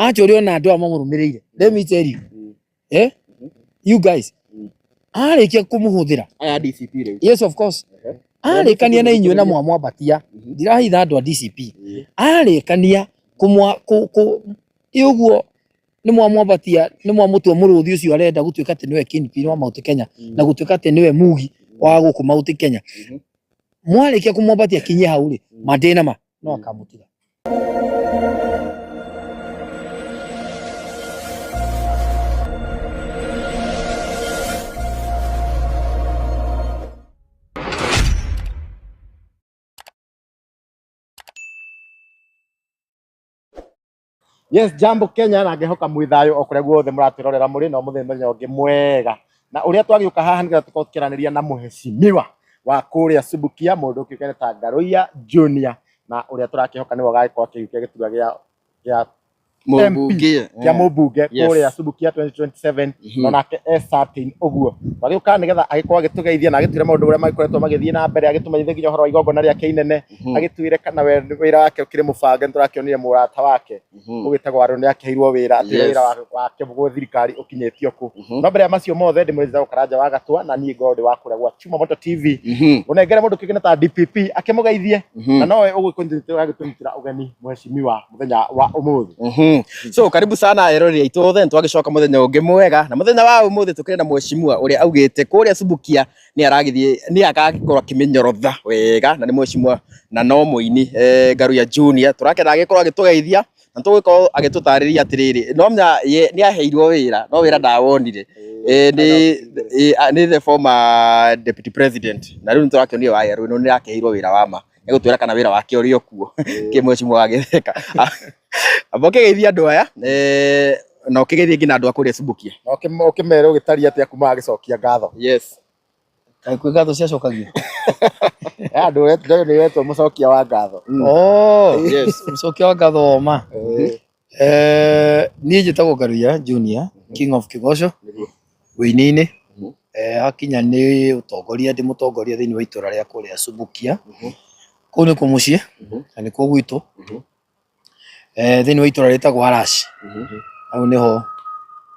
Actually ona andũ aya mamũrũmĩrĩire. Let me tell you. Eh? You guys. Arĩkia kũmũhũthĩra. Aya DCP rĩu. Yes of course. Arĩkania na inyuĩ na mwamwambatia. Ndirahitha andũ a DCP. Arĩkania kũmwa kũ kũ ĩ ũguo nĩ mwamwambatia nĩ mwamũtua mũrũthi ũcio arenda gũtuĩka atĩ nĩwe kingpin wa Mount Kenya na gũtuĩka atĩ nĩwe mugi wa gũkũ Mount Kenya. Mwarĩkia kũmwambatia kinyie hau rĩ, ma ndĩ na ma no akamũtiga. Yes, jambo Kenya na ngehoka mwĩ thayũ o kũrĩa guothe mũratwĩrorera mũrĩ na ũmũthĩ nĩ mũthenya ũngĩ mwega na ũrĩa twagĩũka haha nĩgetha tũkorwo tũkĩaranĩria na mũhecimiwa wa kũrĩa Subukia mũndũ ũkĩũkaine ta Ngaruiya Junior na ũrĩa tũrakĩhoka nĩwe ũgagĩkorwo akĩhiũkia gĩturwa gĩa gĩa Mũmbunge. kĩa mũmbunge Yes. kũrĩa Subukia 2027 no nake e certain ũguo twagĩũka nĩgetha agĩkorwo agĩtũgeithia na agĩtwĩre maũndũ ũrĩa magĩkoretwo magĩthiĩ na mbere agĩtũmenyithie nginya ũhoro wa igongona rĩake inene agĩtwĩre kana we wĩra wake ũkĩrĩ mũbange nĩtũrakĩonire mũrata wake ũgĩtagwo Aaron nĩakĩheirwo wĩra atwĩre Yes. wĩra wake gwĩ thirikari ũkinyĩtio kũ no mbere ya macio mothe ndĩmwĩrĩte Karanja wa Gatwa na niĩ ngorwo ndĩ wa kũrĩa gwa Chuma Moto TV ũnengere mũndũ kĩngĩ ta DPP akĩmũgeithie na nowe ũgũkũnyitĩra ũgeni mheshimiwa mũthenya wa ũmũthĩ. So karibu sana eroreri aitũ othe nĩtwagĩcoka mũthenya ũngĩ mwega na mũthenya wa ũmũthĩ tũkĩrĩ na mheshimiwa ũrĩa augĩte kũrĩa Subukia nĩ aragĩthiĩ nĩ agagĩkorwo akĩmĩnyorotha wega na nĩ mheshimiwa na no mũini eh, Ngaruiya Junior tũrakena agĩkorwo agĩtũgeithia na tũgĩkorwo agĩtũtarĩria atĩrĩrĩ no menya ye nĩ aheirwo wĩra no wĩra ndawonire. Eh, nĩ eh, a- nĩ the former deputy president na rĩu nĩtũrakĩonire waya rũĩ nĩ akĩheirwo wĩra wa ma egũtwĩra kana wĩra wake ũrĩ o kuo kĩ mheshimiwa wa Gĩtheka. Amba ũkĩgeithie andũ aya eh, na ũkĩgeithie nginya andũ a kũrĩa Subukia. Na ũkĩmere ũgĩtariĩ atĩa kuma agĩcokia ngatho. Yes. Kaĩ kwĩ ngatho ciacokagio? Andũ nĩ wetwo mũcokia wa ngatho. Oh, Yes. mũcokia wa ngatho oma. Eh, niĩ njĩtagwo Ngaruiya Junior, King of Kĩgoco, wĩini-inĩ. Eh, hakinya nĩ ũtongoria ndĩ mũtongoria thĩinĩ wa itũra rĩa kũrĩa Subukia. Kũu nĩkuo mũciĩ na nĩkuo gwitũ. Eh, thĩinĩ wa itũra rĩtagwo Arash. Hau nĩho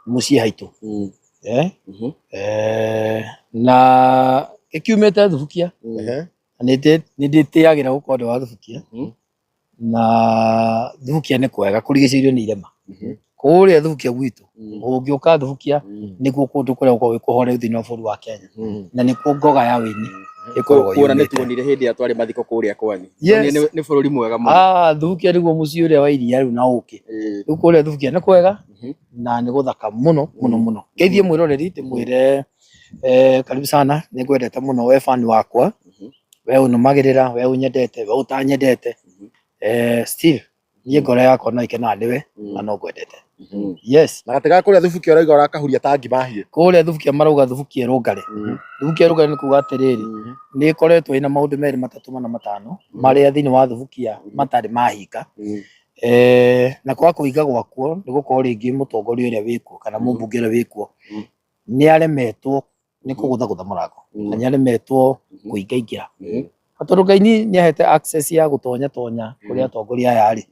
mũciĩ haitũ. Eh, eh, na gĩkiumĩte Thubukia. Na nĩ ndĩtĩagĩra gũkorwo ndĩ wa Thubukia. Na Thubukia nĩ kwega kũrigicĩirio nĩ irĩma. Kũrĩa Thubukia gwitũ ũngĩũka Thubukia nĩkuo kũndũ kũrĩa gũkoragwo gwĩ kũhoreru thĩinĩ wa bũrũri wa Kenya. Na nĩkuo ngoga ya wĩini ĩkoragwo Kuona nĩ yumĩte. tuonire hĩndĩ ĩrĩa twarĩ mathiko kũrĩa kwanyu. Yes. Tuonire nĩ bũrũri mwega mũno. Ah, Thubukia nĩguo mũciĩ ũrĩa wa iria rĩu na ũkĩ. Rĩu kũrĩa Thubukia nĩ kwega na nĩ gũthaka mũno mũno mũno. Ngeithie mwĩroreri ndĩmwĩre eh, karibu sana, nĩ ngwendete mũno we fan wakwa, we ũnũmagĩrĩra, we ũnyendete, we ũtanyendete. Eh, still niĩ ngoro yakwa no ĩkenaga nĩwe na no ngwendete. Yes. Na gatiga kũrĩa Thubukia ũrauga ũrakahuria ta ngima hiũ. Kũrĩa Thubukia marauga Thubukia ĩrũngare. Thubukia ĩrũngare nĩ kuga atĩrĩrĩ, nĩ ĩkoretwo ĩna maũndũ merĩ matatũ mana matano marĩa thĩinĩ wa Thubukia matarĩ mahinga. Eh, na kwaga kũhinga gwakuo nĩ gũkorwo rĩngĩ mũtongoria ũrĩa wĩkuo kana mũmbunge ũrĩa wĩkuo nĩ aremetwo nĩ kũgũthagũtha mũrango na nĩ aremetwo kũingaingĩra. Na tondũ Ngai nĩ ahete access ya gũtonya tonya kũrĩ atongoria aya rĩ,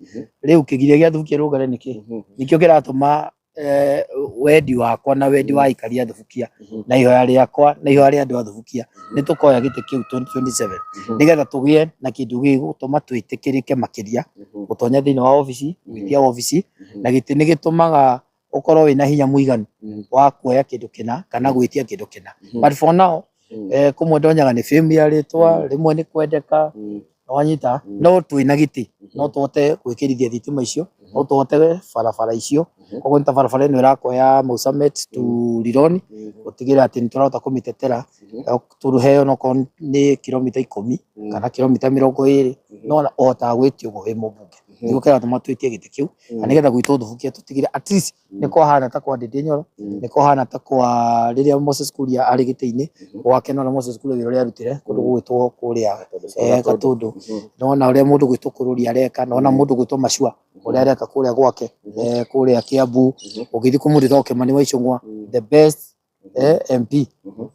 rĩu kĩgiria gĩa Thubukia ĩrũngare nĩkĩ? Nĩkĩo kĩratũma eh, wendi wakwa na wendi wa aikari a Thubukia na ihoya rĩakwa na ihoya rĩa andũ a Thubukia nĩ tũkoya gĩtĩ kĩu 2027 nĩgetha tũgĩe na kĩndũ gĩgũtũma twĩtĩkĩrĩke makĩria gũtonya thĩinĩ wa obici gwĩtia obici na gĩtĩ nĩ gĩtũmaga ũkorwo wĩna hinya mũiganu wa kuoya kĩndũ kĩna kana gwĩtia kĩndũ kĩna. But for now eh, kũmwe ndonyaga nĩ fame ya rĩtwa rĩmwe nĩ kwendeka wanyita no twĩna gĩtĩ no tũhote gwĩkĩrithia thitima icio no tũhote barabara icio koguo nĩ ta barabara ĩno ĩrakwo ya Mau Summit to Rironi gũtigĩrĩra atĩ nĩ tũrahota kũmĩtetera tũheo onokorwo nĩ kilomita 10 kana kilomita 20 no ũhotaga gwĩtia ũguo wĩ mũmbunge nĩguo kĩratũma twĩtie gĩtĩ kĩu na nĩgetha gwitũ Thubukia tũtigĩre at least nĩ kwahana ta kwa Ndĩndĩ Nyoro nĩ kwahana ta kwa rĩrĩa Moses Kuria arĩ gĩtĩ-inĩ gwake nona Moses Kuria wĩra ũrĩa arutire kũndũ gũgwĩtwo kũrĩa eh, Gatũndũ nona ũrĩa mũndũ gwĩtwo Kũrũri areka nona mũndũ gwĩtwo Macua ũrĩa areka kũrĩa gwake eh, kũrĩa Kiambu ũgĩthiĩ kwĩ mũndũ wĩtagwo Kĩmani wa Ichung'wa the best eh, MP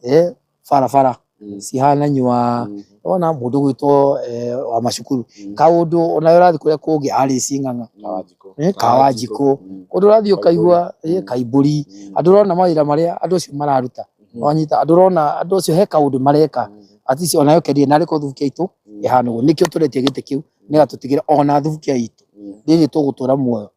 eh, barabara. Cihana nyua ona mũndũ gwĩtwo wa macukuru kaũndũ ona ũrathiĩ kũrĩa kũngĩ Alice Ng'ang'a, Kawanjikũ, kũndũ ũrathiĩ ũkaigua Kaimbũri, andũ ũrona mawĩra marĩa andũ acio mararuta, wanyita andũ ũrona andũ acio he kaũndũ mareka atisi onayo kerie narĩ ko thubukia itũ ĩhana ũguo. Nĩkĩo tũretia gĩtĩ kĩu nĩgetha tũtigĩre ona thubukia itũ rĩrĩ tũgũtũra muoyo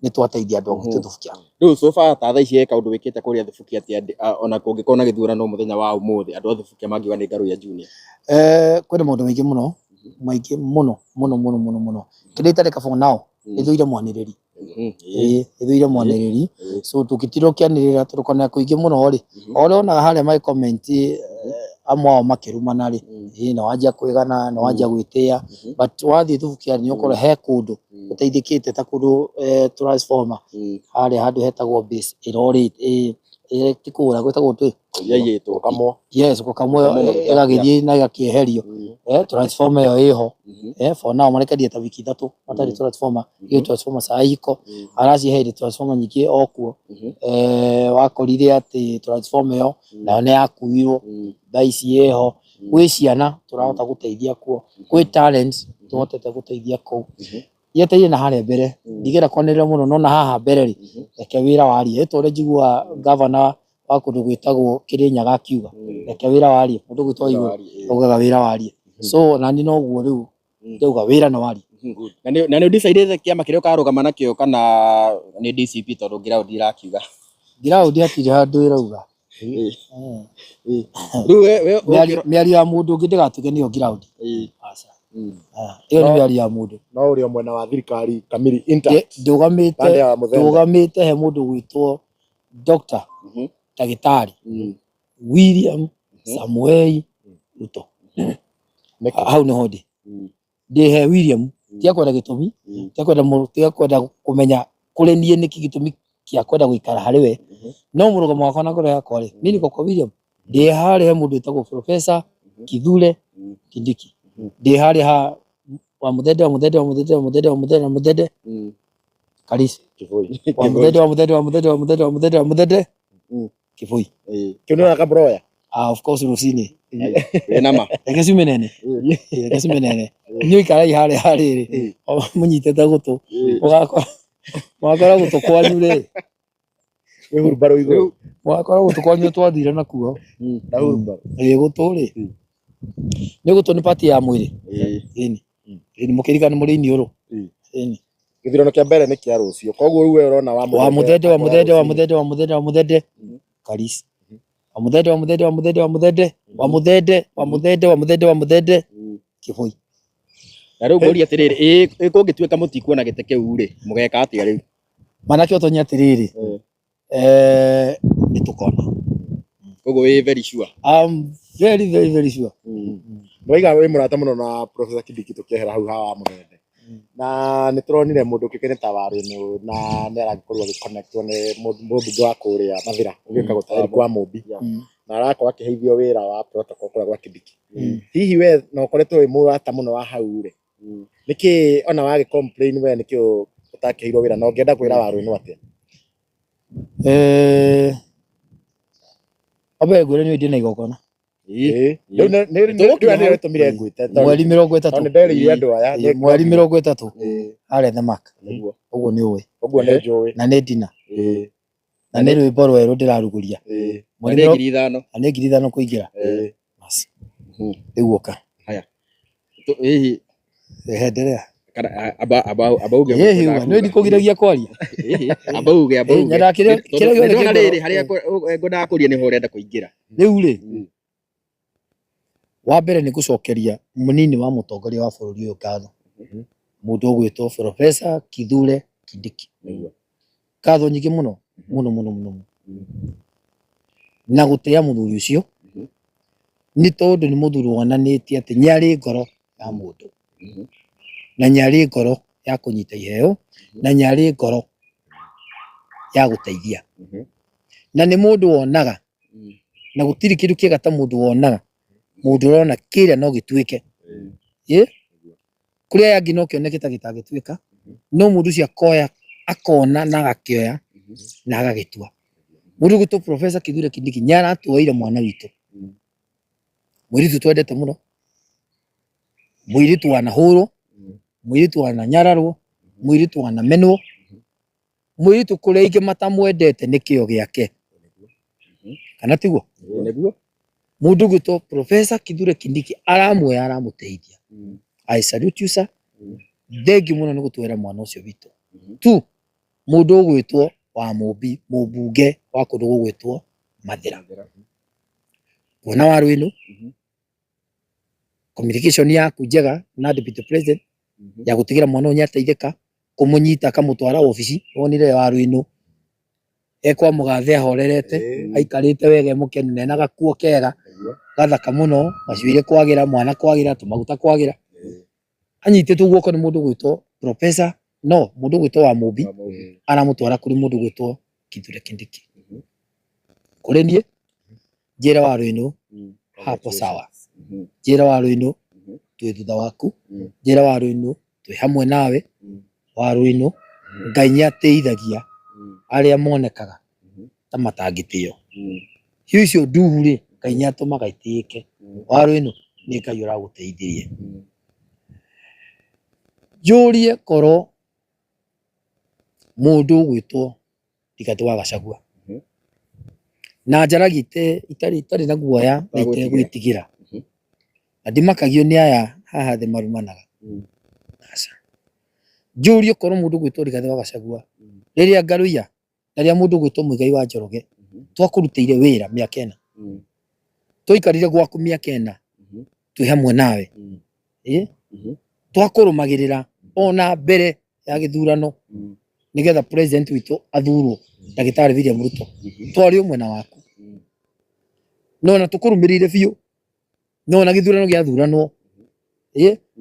nĩ twateithia andũ a gwitũ thubukia. Rĩu so far ta thaa ici he kaũndũ wĩkĩte kũrĩa Thubukia atĩ ona kũngĩkorwo na gĩthurano mũthenya wa ũmũthĩ andũ a Thubukia mangiuga nĩ Ngaruiya Junior? Kwĩna maũndũ maingĩ mũno, maingĩ mũno mũno mũno mũno mũno. Kĩrĩa itareka for now, ĩthũire mwanĩrĩri. Ĩĩ, ĩthũire mwanĩrĩri. So tũngĩtinda ũkĩanĩrĩra tũrũkana kũingĩ mũno rĩ, o ũrĩa wonaga harĩa magĩ comment amwe ao makĩrumana rĩ, ĩĩ na wanjia kwĩgana, na wanjia gwĩtĩa, but wathiĩ Thubukia nĩ ũkũrora he kũndũ ũteithĩkĩte ta kũndũ transformer harĩa handũ hetagwo base ĩrorĩte, ti kũra gwĩtagwo ndũĩ? Yaiyĩtwo. Gũkamwo. Yes, gũkamwo ĩgagĩthiĩ na ĩgakĩeherio. Transformer ĩyo ĩho. For now marekerie ta wiki 3 matarĩ transformer. Iyo transformer saa iko. Aracieheria transformer nyingĩ o kuo. Wakorire atĩ transformer ĩyo nayo nĩ yakuirwo. Thaa ici ĩho. Gwĩ ciana tũrahota gũteithia kuo. Gwĩ talents tũhotete gũteithia kũu. Yetereire na harĩa mbere. Ndigĩra kwanĩrĩra mũno no na haha mbere rĩ, reke wĩra warie. Ĩ ta ũrĩa njiguaga gavana wa kũndũ gwĩtagwo Kĩrĩnyaga akiuga, reke wĩra warie. Mũndũ ũgwĩtwo Waiguru augaga wĩra warie. So nani noguo rĩu ndauga wĩra nĩ warie. Na nĩ ũdecidĩte kĩama kĩrĩa ũkarũgama nakĩo kana nĩ DCP tondũ ground irakiuga? Ground hatirĩ handũ ĩrauga. Rĩu we Mĩario ya mũndũ ũngĩ ndĩgatuĩke nĩyo ground. Aca. Ĩyo nĩ mĩario ya mũndũ. No ũrĩ o mwena wa thirikari kamiri intact. Ndũgamĩte he mũndũ ũgwĩtwo Dr. Ndagĩtarĩ William Samoei Ruto. Hau nĩho ndĩ. Ndĩ he William, tiga kwenda gĩtũmi, tiga kwenda kũmenya kũrĩ niĩ nĩkĩ gĩtũmi kĩa kwenda gũikara harĩ we, no mũrũgamo wakwa na ngoro yakwa rĩ, niĩ niko kwa William. Ndĩ harĩa he mũndũ wĩtagwo Professor Kithure Kindiki. Ndĩ harĩa ha wa Mũthende, wa Mũthende, wa Mũthende, wa Mũthende, wa Mũthende, wa Mũthende Karisi. Wa Mũthende, wa Mũthende, wa Mũthende, wa Mũthende, wa Mũthende, wa Mũthende Kĩboi. Kĩu nĩ ũraka Ah, of course rũcinĩ. Wĩna ma. Reke ciume nene. Reke ciume nene. Inyuĩ ikarai harĩa harĩrĩ, mũnyitĩte gũtũ. Mũgakora mũgakora gũtũ kwanyu rĩ. Wĩ hurumbarũ igũrũ. Mũgakora gũtũ kwanyu twathire nakuo. Na hurumbarũ. Ĩĩ gũtũ rĩ. Nĩ gũtũ nĩ part ya mwĩrĩ. Ĩni. Ĩni mũkĩririkana mũrĩ iniũrũ. Ĩni. Gĩthurano kĩa mbere nĩ kĩa rũciũ. Koguo rĩu we ũrona wa Wa Mũthende, wa Mũthende, wa Mũthende, wa Mũthende, wa Mũthende. Karisi. Wa Mũthende, wa Mũthende, wa Mũthende, wa Mũthende, wa Mũthende, wa Mũthende, wa Mũthende, wa Mũthende. Kĩboi. Na rĩu ngũria atĩrĩrĩ, ĩ kũngĩtuĩka mũtikuona gĩtĩ kĩu rĩ, mũgeka atĩa rĩu? Manake ũtonye atĩrĩrĩ, nĩ tũkona. Koguo wĩ very sure? I'm very very very sure. Ndĩraiga wĩ mũrata mũno na Professor Kindiki tũkĩehera hau ha wa Mũthende. Na nĩ tũronire mũndũ ũkĩkaine ta Waruenũ na nĩ aragĩkorirwo agĩ-connect-wo nĩ mũmbunge wa kũrĩa Mathĩra ũgĩũka gũta Eric wa Mũmbi. Na arakorwo akĩheithio wĩra wa protocol kũrĩa gwa Kindiki. Hihi we na ũkoretwo wĩ mũrata mũno wa hau rĩ, nĩkĩ ona wagĩ complain we nĩkĩ ũtakĩheirwo wĩra na ũngĩenda kwĩra Waruenũ atĩa? Wambere ngwĩre nĩ ndĩ na igongona. Rĩu nĩ rĩtũmire ngwĩte Mweri 30. Tondũ nĩnderĩire andũ aya. Mweri 30 harĩa The Mark. Ũguo nĩ ũĩ. Ũguo nĩ njũĩ. Na nĩ dinner. Na nĩ rwĩmbo rwerũ ndĩrarugũria. Na nĩ 5,000. Na nĩ 5,000 kũingĩra. Bas. Rĩu ũka. Haya. Hihi. Endelea. Kana aba aba aba uge. Hihi uga, nĩ ndikũgiragia kwaria. Aba uge, aba uge. Nyendaga kĩrĩa gĩothe Ndĩrona rĩrĩ harĩa ngwendaga kũria nĩho ũrenda kũingĩra. Rĩu rĩ, wa mbere nĩ gũcokeria mũnini wa mũtongoria wa bũrũri ũyũ ngatho. Mũndũ ũgwĩtwo Professor Kithure Kindiki. Ngatho nyingĩ mũno mũno mũno mũno. Na gũtĩa mũthuri ũcio nĩ tondũ nĩ mũthuri wonanĩtie atĩ nĩ arĩ ngoro ya mũndũ. Na nĩ arĩ ngoro ya kũnyita iheo, na nĩ arĩ ngoro ya gũteithia. Na nĩ mũndũ wonaga, na gũtirĩ kĩndũ kĩega ta mũndũ wonaga, mũndũ ũrona kĩrĩa no gĩtuĩke. Kũrĩ aya angĩ no kĩoneke ta gĩtangĩtuĩka, no mũndũ ũcio akoya, akona na agakĩoya na agagĩtua. Mũndũ ũgwĩtwo Professor Kithure Kindiki nĩ aratuoeire mwana witũ. Mũirĩtu twendete mũno, mũirĩtu wanahũrwo, mũirĩtu wananyararwo, mũirĩtu wanamenwo, mũirĩtu kũrĩa aingĩ matamwendete nĩ kĩo gĩake, kana tiguo? Nĩguo. Mũndũ ũgwĩtwo Professor Kithure Kindiki aramuoya aramũteithia. I salute you sir. Thengiũ mũno nĩ gũtwĩra mwana ũcio witũ. Tu mũndũ ũgwĩtwo wa Mũmbi, mũmbunge wa kũndũ gũgwĩtwo Mathĩra. Kuona waru ĩno, communication yaku njega na deputy president ya gũtigĩra mwana ũyũ nĩateithĩka, kũmũnyita akamũtwara obici, wonire waru ĩno ekwa mũgathe ahorerete, aikarĩte wega e mũkenu na ena gakuo kega gathaka mũno, gacuĩrĩ kwagĩra, mwana kwagĩra, tũmaguta kwagĩra, anyitĩtwo guoko nĩ mũndũ ũgwĩtwo professor, no mũndũ ũgwĩtwo wa Mũmbi, aramũtwara kũrĩ mũndũ ũgwĩtwo Kithure Kindiki. Kũrĩ niĩ njĩra waru ĩno hapo sawa, njĩra waru ĩno twĩ thutha waku, njĩra waru ĩno twĩ hamwe nawe, waru ĩno Ngai nĩ ateithagia arĩa monekaga ta matangĩtĩo. Hiũ icio nduhu rĩ, Ngai nĩ atũmaga itĩĩke. Waru ĩno nĩ Ngai ũragũteithirie. Njũrie korwo mũndũ ũgwĩtwo Rigathĩ wa Gachagua na njaragia itarĩ na guoya na itegwĩtigĩra, na ndimakagio nĩ aya haha thĩ marumanaga, aca. Njũrie korwo mũndũ ũgwĩtwo Rigathĩ wa Gachagua rĩrĩa Ngaruiya na rĩrĩa mũndũ ũgwĩtwo Muigai wa Njoroge twakũrutĩire wĩra mĩaka ĩna, twaikarire gwaku mĩaka ĩna twĩ hamwe nawe, twakũrũmagĩrĩra ona mbere ya gĩthurano nĩgetha president witũ athurwo ndagĩtarĩ William Ruto, twarĩ o mwena waku no na tũkũrũmĩrĩire biũ, no na gĩthurano gĩathuranwo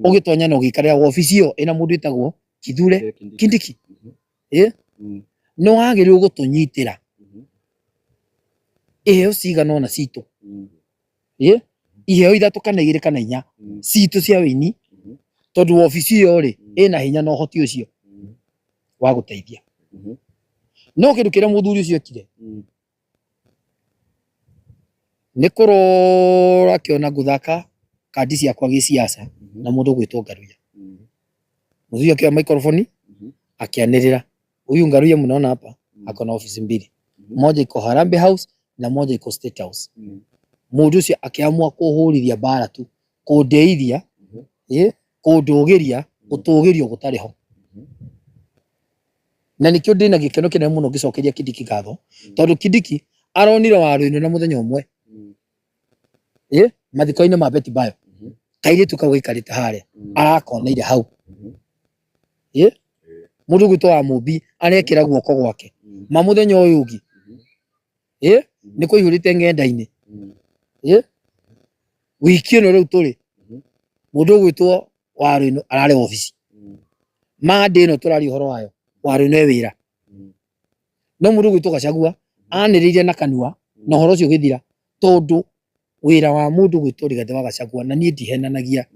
ũgĩtonya na ũgĩikarĩra wabici ĩyo ĩna mũndũ wĩtagwo Kithure Kindiki, nĩ wagĩrĩirwo gũtũnyitĩra iheo cigana ũna citũ, iheo ithatũ kana igĩrĩ kana inya citũ cia wĩini, tondũ wabici ĩyo rĩ ĩna hinya na ũhoti ũcio wa gũteithia. No kĩndũ kĩrĩa mũthuri ũcio ekire nĩ kũrora akĩona ngũthaka kandi ciakwa gĩciaca na mũndũ ũgwĩtwo Ngaruiya. Mũthuri akĩoya microphone akĩanĩrĩra, huyu Ngaruiya mnaona hapa ako na ofisi mbili, moja iko Harambee House na moja iko State House. Mũndũ ũcio akĩamua kũhũrithia mbara tu, kũndeithia, kũndũgĩria, gũtũgĩrio gũtarĩ ho. Na nĩkĩo ndĩna gĩkeno kĩnene mũno ngĩcokeria Kindiki ngatho, tondũ Kindiki aronire waru ĩno na mũthenya ũmwe mathiko-inĩ ma Betty Bayo, kairĩtu kau gaikarĩte harĩa arakoneire hau, mũndũ ũgwĩtwo wa Mũmbi arekĩra guoko gwake ma mũthenya ũyũ ũngĩ, nĩ kũihũrĩte ng'enda-inĩ, wiki ĩno rĩu tũrĩ mũndũ ũgwĩtwo waru ĩno ararĩ obici mande ĩno tũraria ũhoro wayo, waru ĩno ĩ wĩra, no mũndũ ũgwĩtwo Gachagua anĩrĩire na kanua na ũhoro ũcio ũgĩthira, tondũ wĩra wa mũndũ ũgwĩtwo Rigathĩ wa Gachagua, na niĩ ndihenanagia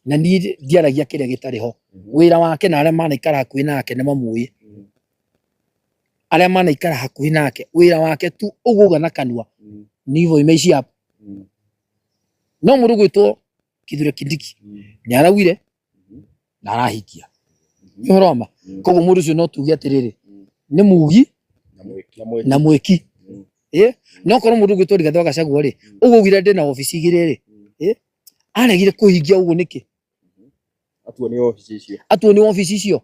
na niĩ ndiaragia kĩrĩa gĩtarĩ ho, wĩra wake na arĩa manaikara hakuhĩ nake nĩ mamũĩ, arĩa manaikara hakuhĩ nake wĩra wake tu ũguo na kanua ni hivyo imeishia hapo. No mũndũ ũgwĩtwo Kithure Kindiki nĩ araugire na arahingia nĩ ũhoro wa ma. Koguo mũndũ ũcio no tuge atĩrĩrĩ, nĩ mugi na mwĩki. No korwo mũndũ ũgwĩtwo Rigathĩ wa Gachagua rĩ, ũguo augire ndĩna obici igĩrĩ rĩ, aregire kũhingia ũguo nĩkĩ? Atuo nĩ obici icio. Atuo nĩ obici icio.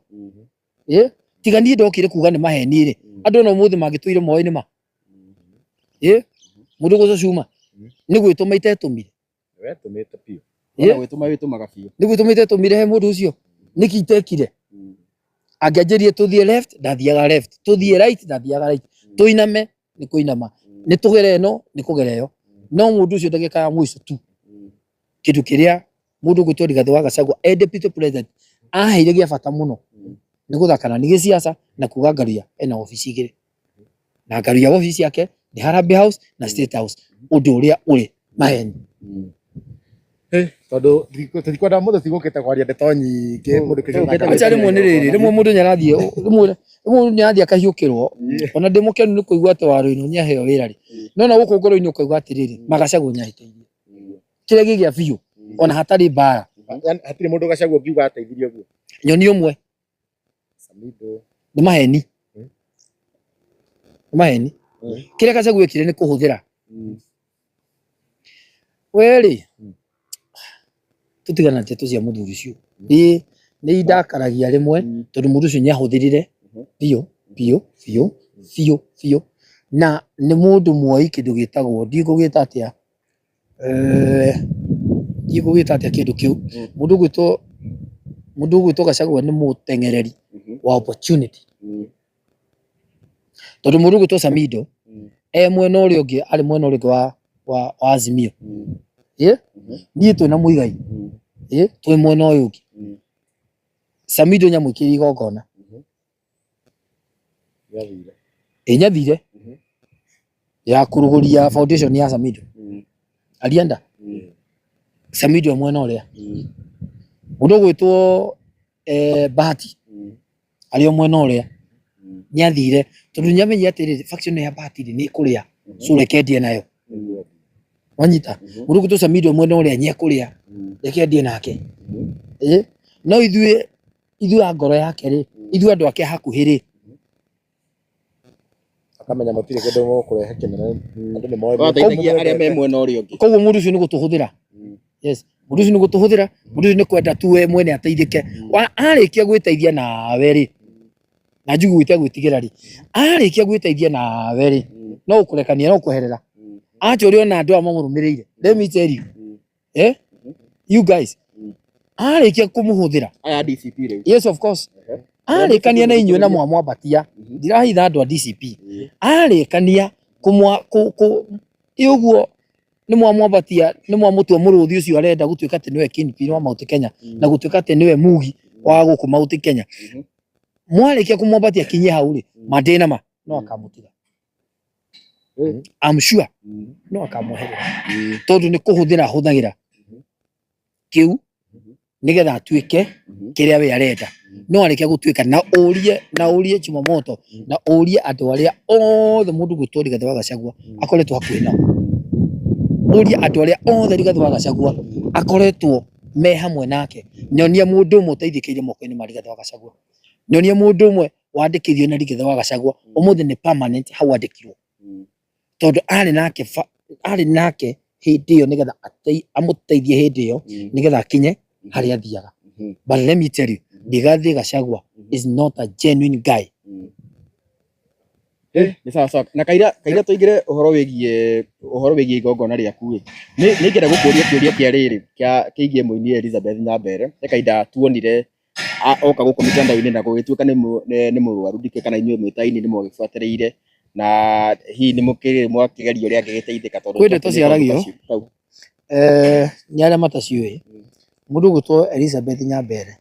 Tiga niĩ ndokire kuga nĩ maheni rĩ, andũ ona ũmũthĩ mangĩtũire moĩ nĩ ma. Mũndũ ũgwĩtwo Cuma nĩ gwĩtũma itetũmire. Wetũmĩte biũ. Gwĩtũma wĩtũmaga biũ. Nĩ gwĩtũma itetũmire he mũndũ ũcio. Nĩkĩ itekire? Angĩanjĩrire tũthiĩ left, ndathiaga left. Tũthiĩ right, ndathiaga right. Tũiname, nĩ kũinama. Nĩ tũgere ĩno, nĩ kũgera ĩyo. No mũndũ ũcio ndagĩka ya mũico tu. Kĩndũ kĩrĩa mũndũ ũgwĩtwo Rigathĩ wa Gachagua e deputy president aheire gĩa bata mũno nĩ gũthaka na nĩ gĩciaca na kuga Ngaruiya ena obici igĩrĩ. Na Ngaruiya obici yake nĩ Harambee House na State House, ũndũ ũrĩa ũrĩ maheni. Tondũ tũtikwenda mũndũ tigũkĩte kwaria ndeto nyingĩ mũndũ kĩgĩna. Acha rĩmwe nĩ rĩrĩ, rĩmwe mũndũ nĩ arathiĩ, rĩmwe mũndũ nĩ arathiĩ akahiũkĩrwo, ona ndĩ mũkenu nĩ kũigua atĩ Waruinũ nĩ aheo wĩra rĩ, no na gũkũ ngoro-inĩ ũkaigua atĩrĩrĩ, Magachagua nĩ ahĩtĩirie. Kĩrĩa gĩgĩa biũ ona hatarĩ mbara. Yaani hatirĩ mũndũ Gachagua ũngiuga ateithirie ũguo. Nyoni ũmwe. Samido. Nĩ maheni. Nĩ maheni. Kĩrĩa Gachagua ekire nĩ kũhũthĩra. We rĩ, tũtigana na ndeto cia mũthuri ũcio. Niĩ nĩ indakaragia rĩmwe tondũ mũndũ ũcio nĩ ahũthĩrire biũ biũ biũ biũ biũ, na nĩ mũndũ muoi kĩndũ gĩtagwo, ndiũĩ ngũgĩta atĩa, ndiũĩ ngũgĩta atĩa kĩndũ kĩu. Mũndũ ũgwĩtwo Gachagua nĩ mũteng'ereri wa opportunity. Tondũ mũndũ ũgwĩtwo Samido e mwena ũrĩa ũngĩ, arĩ mwena ũrĩa ũngĩ wa Azimio. Ĩ niĩ twĩna Muigai, ĩ twĩ mwena ũyũ ũngĩ. Samido nyamwĩkĩrire igongona. Ĩ nyathire ya kũrũgũria foundation ya Samido. Alienda Samido e mwena ũrĩa. Mũndũ ũgwĩtwo Bahati arĩ o mwena ũrĩa nĩ athire tondũ nĩ amenyire atĩrĩrĩ, faction ya Bahati rĩ nĩ ĩkũrĩa, so reke ndie nayo. Wanyita? Mũndũ ũgwĩtwo Samido mwena ũrĩa nĩ ekũrĩa, reke ndie nake. Ĩ no ithuĩ ithuĩ a ngoro yake rĩ, ithuĩ andũ ake a hakuhĩ rĩ, Akamenya mũtirĩ kĩndũ mũkũrehe kĩnene, andũ nĩ moĩ. Wateithagia arĩa me mwena ũrĩa ũngĩ. Koguo mũndũ ũcio nĩ gũtũhũthĩra. Yes, mũndũ ũcio nĩ gũtũhũthĩra, mũndũ ũcio nĩ kwenda tu we mwene ateithĩke. Arĩkia gwĩteithia nawe rĩ, na njugu ĩtegwĩtigĩra rĩ, arĩkia gwĩteithia nawe rĩ, no ũkũrekania, no ũkweherera. Acha ũrĩa ona andũ aya mamũrũmĩrĩire. Let me tell you. You guys. Arĩkia kũmũhũthĩra. Aya DCP rĩu. Yes, of course. Arĩkania na inyuĩ na mwamwambatia. Ndirahitha andũ a DCP. Arĩkania kũmwa kũ kũ ĩ ũguo nĩ mwamwambatia, nĩ mwamũtua mũrũthi ũcio arenda gũtuĩka atĩ nĩwe kingpin wa Mount Kenya na gũtuĩka atĩ nĩwe mugi wa gũkũ Mount Kenya. Mwarĩkia kũmwambatia kinye hau rĩ, ma ndĩ na ma no akamũtiga. I'm sure no akamweherera tondũ nĩ kũhũthĩra ahũthagĩra kĩu nĩgetha atuĩke kĩrĩa we arenda. No arĩkia gũtuĩka na ũrie, na ũrie Jumamoto, na ũrie andũ arĩa othe mũndũ gwĩtwo Rigathĩ wa Gachagua akoretwo hakuhĩ nao. Ũrie andũ arĩa othe Rigathĩ wa Gachagua akoretwo me hamwe nake. Nyonia mũndũ ũmwe ũteithĩkĩire moko-inĩ ma Rigathĩ wa Gachagua. Nyonia mũndũ ũmwe wandĩkithio na Rigathĩ wa Gachagua ũmũthĩ nĩ permanent hau andĩkirwo. Tondũ arĩ nake hĩndĩ ĩyo nĩgetha amũteithie hĩndĩ ĩyo nĩgetha akinye harĩa athiaga. But let me tell you, Rigathĩ Gachagua is not a genuine guy. Nĩ sawa sawa. Na kaira kaira tũingĩre ũhoro wĩgiĩ igongona rĩaku ĩ. Nĩ ingĩenda gũkũria kĩũria kĩa rĩrĩ kĩa kĩgiĩ mũini Elizabeth Nyambere. He kahinda tuonire oka gũkũ mitandao-inĩ na gũgĩtuĩka nĩ mũrwaru, ndikĩũĩ kana inyuĩ mwĩ ta aini nĩ mwagĩbuatĩrĩire na hihi nĩ mũkĩrĩ mwakĩgeria ũrĩa angĩgĩteithĩka tondũ Kwĩ ndeto ciaragio. Kau. Nĩ arĩa mataciũĩ, mũndũ ũgwĩtwo Elizabeth Nyambere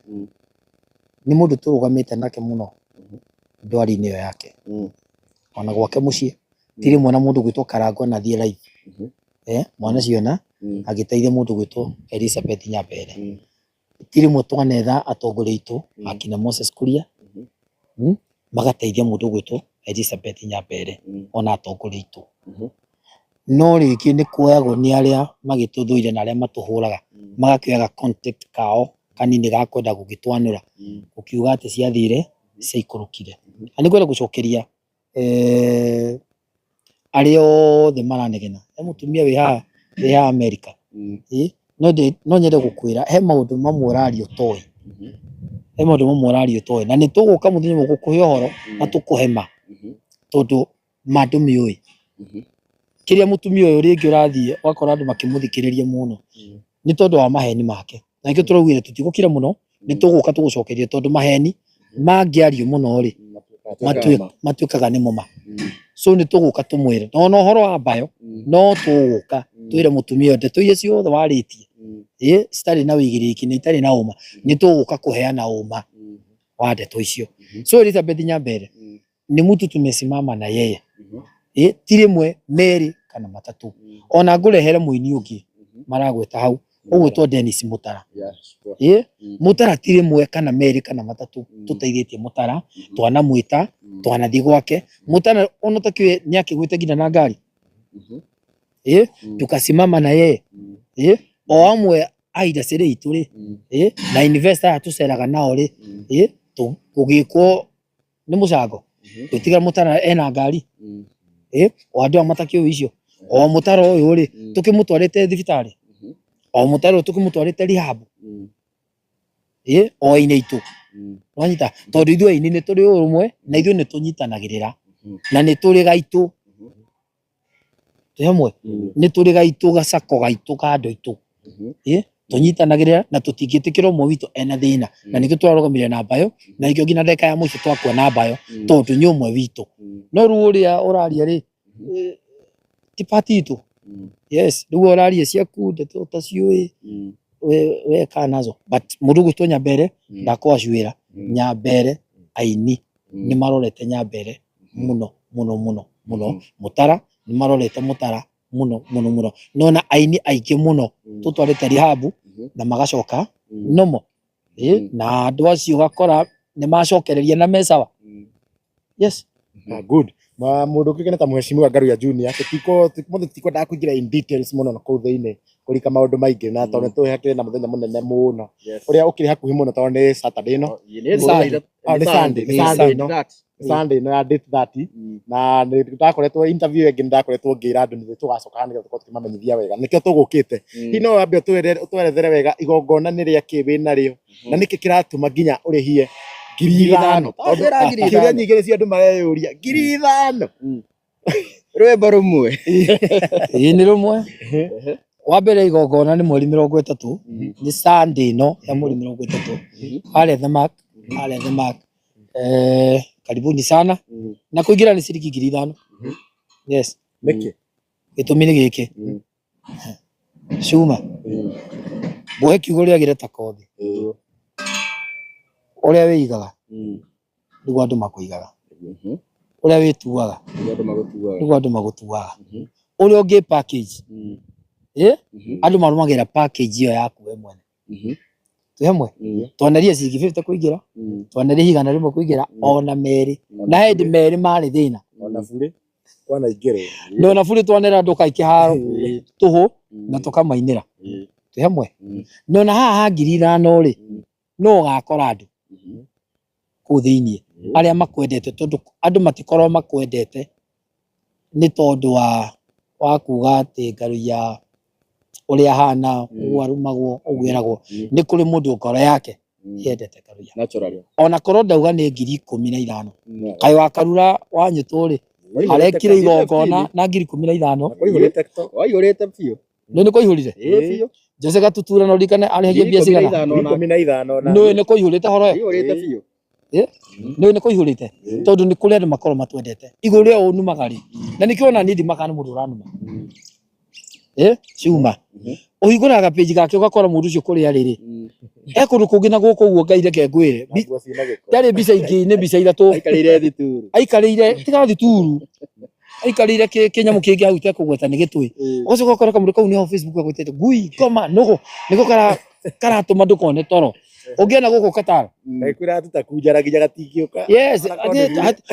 nĩ mũndũ tũrũgamĩte nake mũno ndwari-inĩ ĩyo yake. Ona gwake mũciĩ ti rĩmwe na mũndũ ũgwĩtwo Karangũ anathiĩ live, mwana ciona agĩteithia mũndũ ũgwĩtwo Elizabeth Nyambere. Ti rĩmwe twanetha atongoria aitũ akina Moses Kuria, magateithia mũndũ ũgwĩtwo Elizabeth Nyambere ona atongoria aitũ. No rĩngĩ nĩ kuoyagwo nĩ arĩa magĩtũthũire na arĩa matũhũraga, magakĩoya contact kao kanini ga kwenda gũgĩtwanũra gũkiuga atĩ ciathire ciaikũrũkire. Na nĩ ngwenda gũcokeria arĩa othe maranegena, he mũtumia wĩ haha America. Ĩ no nyende gũkwĩra he maũndũ mamwe ũraria ũtoĩ, he maũndũ mamwe ũraria ũtoĩ, na nĩ tũgũka mũthenya ũmwe gũkũhe ũhoro na tũkũhe ma, tondũ ma ndũmĩũĩ. Kĩrĩa mũtumia ũyũ rĩngĩ ũrathiĩ ũgakora andũ makĩmũthikĩrĩria mũno nĩ tondũ wa maheni make, na nĩkĩo tũraugire tũtigũkira mũno, nĩ tũgũka tũgũcokerie tondũ maheni mangĩario mũno rĩ, matuĩkaga nĩmo ma. So nĩ tũgũka tũmwĩre na ona ũhoro wa mbayo no tũgũka twĩre mũtumia ũyũ ndeto iria ciothe warĩtie ĩ citarĩ na wĩigĩrĩrĩki na itarĩ na ũma, nĩ tũgũka kũheana ũma wa ndeto icio. So Elizabeth Nyambere ni mtu tumesimama na yeye, ti rĩmwe, merĩ kana matatũ. Ona ngũrehere mũini ũngĩ maragweta hau ũgwĩtwo Dennis Mũtara. Ĩ Mũtara ti rĩmwe kana merĩ kana matatũ tũteithĩtie Mũtara, twanamwĩta, twanathiĩ gwake Mũtara, ona ũtakĩũĩ nĩ akĩgwĩte nginya na ngari, ĩ tukasimama na yeye, ĩ O amwe a industry itũ rĩ, na investor aya tũceraga nao rĩ, tũgĩkwo nĩ mũcango tũtiga mũtara ena ngari, o andũ aya matakĩũĩ icio, o mũtaro ũyũ rĩ tũkĩmũtwarĩte thibitarĩ, o mũtaro ũyũ tũkĩmũtwarĩte rehab, o aini aitũ, wanyita, tondũ ithuĩ aini nĩ tũrĩ ũrũmwe na ithuĩ nĩ tũnyitanagĩrĩra na nĩ tũrĩ gaitũ, twĩ hamwe, nĩ tũrĩ gaitũ gacako gaitũ ka andũ aitũ, tũnyitanagĩrĩra na tũtingĩtĩkĩra ũmwe witũ ena thĩna, na nĩkĩo tũrarũgamire namba ĩyo, na nĩkĩo nginya ndagĩka ya mũico twakua namba ĩyo, tondũ nĩ ũmwe witũ. No rĩu ũrĩa ũraria rĩ, ti part itũ. Yes, rĩu ũraria ciaku ndeto ũtaciũĩ, we kaa nazo, but mũndũ ũgwĩtwo Nyambere ndakwacuĩra. Nyambere aini nĩ marorete Nyambere mũno mũno mũno mũno, Mũtara nĩ marorete Mũtara mũno mũno mũno, nona aini aingĩ mũno tũtwarĩte rehab na magacoka nomo, na andũ acio ũgakora nĩ macokereria na me sawa. Yes. Ah, good. Ma mũndũ ũkĩrĩkana ta Mheshimiwa Ngaruiya Junior, tũtiko mũthĩ tũtikwendaga kũingĩra in details mũno na kũu thĩinĩ kũrika maũndũ maingĩ, na tondũ nĩ hakĩrĩ na mũthenya mũnene mũno ũrĩa ũkĩrĩ hakuhĩ mũno tondũ nĩ Saturday ĩno. Ah, nĩ Sunday, nĩ Sunday ĩno. Sunday ĩno ya date 30, na nĩ ndakoretwo interview ĩngĩ, nĩ ndakoretwo ngĩra andũ nĩ tũgacoka haha nĩgetha tũkorwo tũkĩmamenyithia wega, nĩkĩo tũgũkĩte. Hihi no wambe ũtwerethere wega igongona nĩ rĩa kĩ wĩ narĩo, na nĩkĩ kĩratũma nginya ũrĩhie 5,000? Tondũ Ngiri kĩũria ithano. nyingĩ nĩcio andũ mareyũria, 5,000. Rwĩmbo rũmwe. Ĩĩ, nĩ rũmwe. Wa mbere, igongona nĩ mweri 30, nĩ Sunday ĩno ya mweri 30, harĩa The Mark, harĩa The Mark. Karibuni sana, na kũingĩra nĩ ciringi 5,000. Yes. Nĩkĩ? Gĩtũmi nĩ gĩkĩ, cuma ngũhe kiugo rĩagĩre ta kothi, ũrĩa wĩigaga nĩguo andũ makũigaga, ũrĩa wĩtuaga nĩguo andũ magũtuaga, ũrĩa ũngĩ package, andũ marũmagĩrĩra package ĩyo yaku we mwene. Twĩ hamwe, twaneria ciringi 50 kũingĩra, twaneria 100 kũingĩra, ona merĩ, na hĩndĩ merĩ marĩ thĩna. Ona burĩ kwanaingĩrwo. No na burĩ twanera andũ kai kĩharo tũhũ na tũkamainĩra. Twĩ hamwe, no na haha ha 5,000 rĩ, no ũgakora andũ kũu thĩiniĩ arĩa makwendete, tondũ andũ matikorwo makwendete nĩ tondũ wa kuga atĩ Ngaruiya ũrĩa ahana ũguo arumagwo ũguo eragwo, nĩ kũrĩ mũndũ ngoro yake yendete Ngaruiya. Naturally. Ona korwo ndauga nĩ 15,000, kaĩ wa Karura wa Nyũtũ rĩ, arekire igongona na 15,000. Waihũrĩte biũ. Nĩ nĩ kũihũrire. Ĩĩ biũ. Jose Gatutura no ririkane arĩhagia mbia cigana? 15 na. Nĩ nĩ kũihũrĩte horo ĩyo. Waihũrĩte biũ. Nĩ nĩ kũihũrĩte, tondũ nĩ kũrĩ andũ makorwo matwendete igũrũ rĩa ũnumaga rĩ, na nĩkĩo ona niĩ ndimakaga nĩ mũndũ ũranuma, cuma ũhingũraga page gake ũgakora mũndũ ũcio kũrĩa rĩ rĩ e kũndũ kũngĩ na gũkũ ũguo. Ngai reke ngwĩre, ndarĩ mbica ingĩ, nĩ mbica ithatũ. Aikarĩire thituru. Aikarĩire tiga thituru, aikarĩire kĩnyamũ kĩngĩ hau itekũgweta nĩ gĩtũĩ. Ũgacoka ũgakora kamũndũ kau nĩho Facebook agwĩtĩte ngui ngoma nũgũ, nĩko karatũma ndũkone toro ũngĩona gũkũ Qatar. Kwĩra tutakunjaragia gatingĩũka. Yes,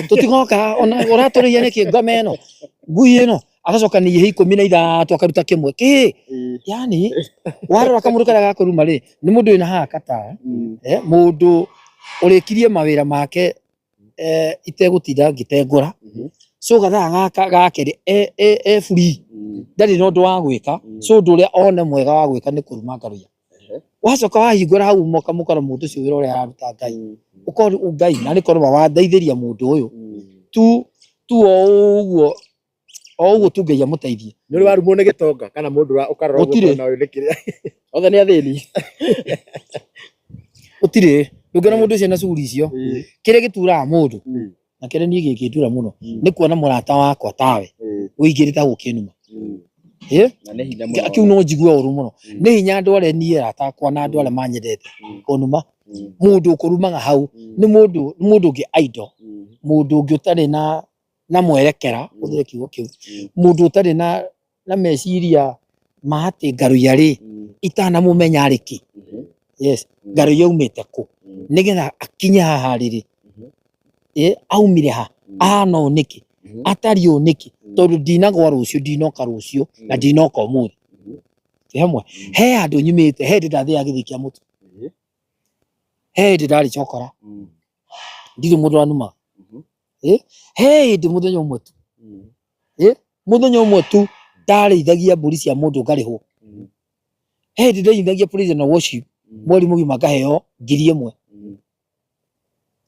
tũtigoka ona ũratũrĩia nĩkĩ ngoma ĩno ngui ĩno, agacoka nĩ ihe 13 akaruta kĩmwe kĩ, yani warora kamũndũ karĩa gakũruma rĩ, nĩ mũndũ wĩna haha Qatar, mũndũ ũrĩkirie mawĩra make, itegũtinda ngĩtengũra. So gathaa gaka gake rĩ, e free, ndarĩ na ũndũ wa gwĩka, so ũndũ ũrĩa one mwega wa gwĩka nĩ kũruma Ngaruiya. Wacoka wahingũra hau moka mũkora mũndũ ũcio wĩra ũrĩa araruta, Ngai ũkorwo Ngai na nĩ korwo wandeithĩria mũndũ ũyũ tu tu o ũguo o ũguo tu, Ngai amũteithie. Nĩ ũrĩ warumwo nĩ gĩtonga kana mũndũ ũkarora ũguo Gũtirĩ. ũkona ũyũ nĩ kĩrĩa? Othe nĩ athĩni. Gũtirĩ, ndũngĩona mũndũ ũcio na cuguri icio. Kĩrĩa gĩturaga mũndũ na kĩrĩa niĩ gĩkĩndura mũno nĩ kuona mũrata wakwa tawe ũingĩrĩte hau ũkĩnuma. Na nĩ hinya mũno. Kĩu no njigue ũru mũno. Nĩ hinya andũ arĩa niĩ arata akwa na andũ arĩa manyendete kũnuma. Mũndũ ũkũrumaga hau nĩ mũndũ ũngĩ idle, mũndũ ũngĩ ũtarĩ na mwerekera, ũthire kiugo kĩu, mũndũ ũtarĩ na meciria ma atĩ Ngaruiya rĩ, itanamũmenya arĩ kĩ. Yes, Ngaruiya aumĩte kũ nĩgetha akinye haha rĩrĩ, aumire ha, ahana ũũ nĩkĩ, atariĩ ũũ nĩkĩ? Tondũ ndinagwa rũciũ, ndinoka rũciũ na ndinoka ũmũthĩ. Twĩ hamwe. He handũ nyumĩte, he hĩndĩ ndathiaga gĩthĩi kĩa mũtu, he hĩndĩ ndarĩ chokora, ndirĩ mũndũ wanumaga. He hĩndĩ mũthenya ũmwe tu, mũthenya ũmwe tu ndarĩithagia mbũri cia mũndũ ngarĩhwo. He hĩndĩ ndarĩithagia praise and worship mweri mũgima ngaheo 1000.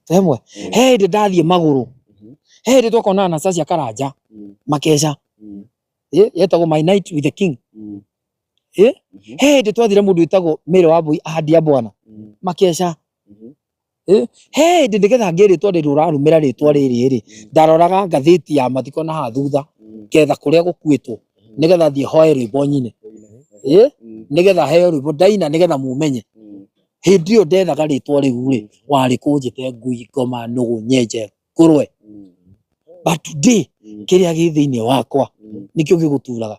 Twĩ hamwe. He hĩndĩ ndathiĩ magũrũ, he hĩndĩ twakonana na Sasha Karanja makeca, yetagwo My Night with the King. He hĩndĩ twathire mũndũ wĩtagwo Mary Wambui ahandi a bwana makeca. He hĩndĩ nĩgetha ngĩe rĩtwa rĩrĩ ũrarumĩra rĩtwa rĩrĩ rĩ, ndaroraga ngathĩti ya mathiko na haha thutha ngetha kũrĩa gũkuĩtwo nĩgetha thiĩ hoe rwĩmbo nyine, nĩgetha heo rwĩmbo ndaina nĩgetha mumenye. Hĩndĩ ĩyo ndethaga rĩtwa rĩu rĩ, warĩ kũnjĩte ngui, ngoma, nũgũ, nyenje, ngũrwe. But today kĩrĩa gĩ thĩinĩ wakwa nĩkĩo gĩgũturaga,